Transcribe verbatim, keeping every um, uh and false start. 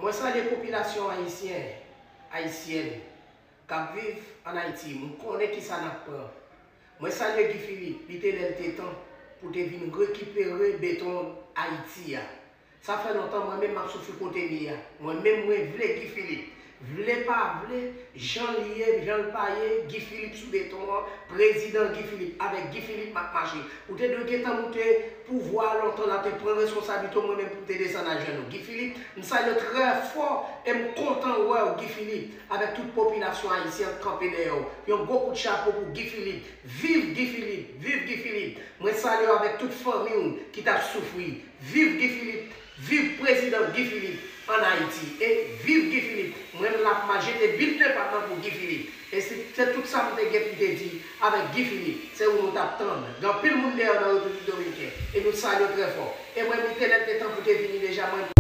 Mwen salye popilasyon ayisyen, ayisyèn k ap viv ann Ayiti. Mwen konnen kisa n ap pran. Mwen salye Guy Philippe, li te lè l te tan pou te vin rekipere beton Ayiti a. Sa fè lontan mwen menm m ap soufri kote m ye a. Mwen menm mwen vle Guy Philippe. Vle pa vle, jan l ye, jan l pa ye, Guy Philippe sou beton an, prezidan Guy Philippe, avèk Guy Philippe m ap mache. Ou te dwe gentan moute pouvwa a lontan la, te pran responsablite w, mwen menm pou m te desann ajenou. Guy Philippe, m salye w trè fò e m kontan wè w, Guy Philippe, avèk tout popilasyon ayisyèn k kanpe dèyè w. Yon gwo kout chapo pou Guy Philippe. Viv Guy Philippe! Viv Guy Philippe! Mwen salye w avèk tout fanmi w ki t ap soufri. Viv Guy Philippe! Viv prezidan Guy Philippe ann Ayiti! E viv Guy Philippe! Mwen m la pou m al jete bilten pa m nan pou Guy Philippe. E se se tout sa m te gen pou m te di avèk Guy Philippe. Se ou nou t ap tann. Gen anpil moun dèyè w nan Repiblik Dominiken. E nou salye w trè fò. E mwen, li te lè l te tan pou te vini deja, mwen